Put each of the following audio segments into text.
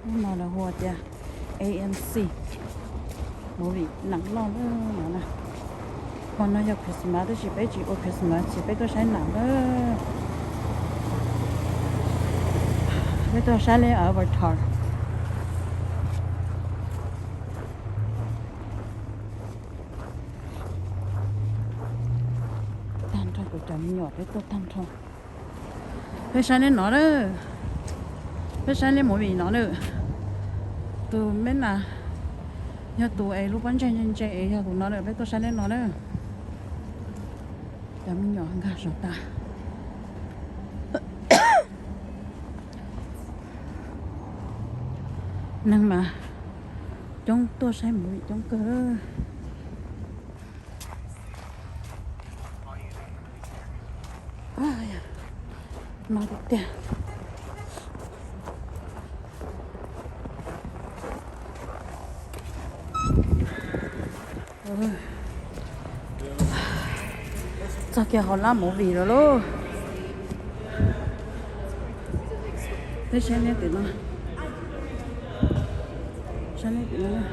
Hnub no lawv hu tias A M C movie nam loj na no na. Hmo no yog Christmas tab sis peb tsis ua Christmas ces peb tuaj saib nam na. Peb tuaj saib li Avatar. Tag nrho kuv cov me nyuam peb tuaj tag nrho. Peb saib neb no na. Peb saib neb movie no na. Tus me na yog tus es lub pob ntseg ntse ntse es yog tus no na, peb tuaj saib neb no na. Cov me nyuam nkag saum tas. Neeg mas coob tuaj saib movie coob kawg. No tiag tiag. Txog kiag hauv lab movie lawm lauj. Peb saib neb tim no. Saib neb tim no.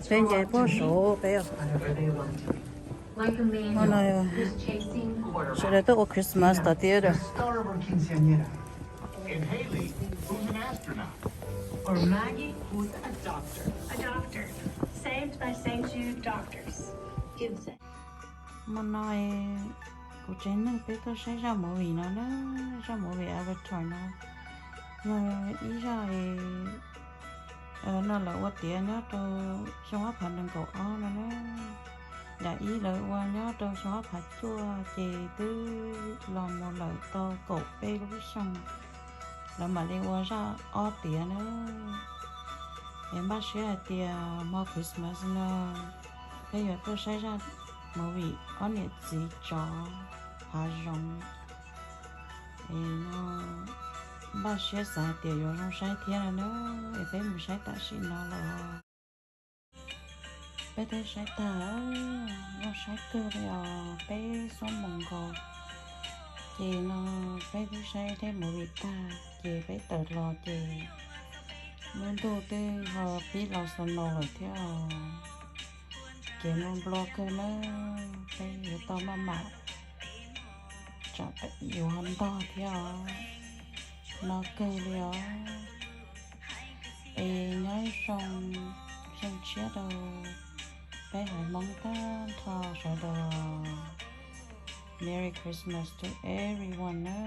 Peb nce puag saud peb. Hmo no sawv daws tuaj ua Christmas tom theater. Hmo no kuv tsev neeg peb tuaj saib zaj movie no na, zaj movie Avatar no yog ib zaj no lawv ua tiav nyob rau xyoo ob phav nees nkaum ob no na. Yam ib lawv ua nyob rau xyoo ob phav cuaj ces twb los mus lawm tau kaum peb lub xyoo, lawv mam li ua zaj ob tiav na. Es npaj siab hais tias hmo Christmas no peb yuav tuaj saib zaj movie ob niam txiv tsov hav zoov. Es no npaj siab xav hais tias yuav zoo saib thiab no na, es peb mus saib tam sim no los. Peb twb saib tag, zoo saib kawg li os, peb xuab moos nkaus. Ces no peb twb saib tej movie tag ces peb tawm los ces lub ntuj twb ho pib los snow lawm thiab os. Ces no nplo kawg na, peb yuav tau maj mam tsam yuav ntog thiab os. No kawg li os. Es nyob zoo, xyoo tshiab rau peb haiv Hmoob tag nrho sawv daws. Merry Christmas to everyone na.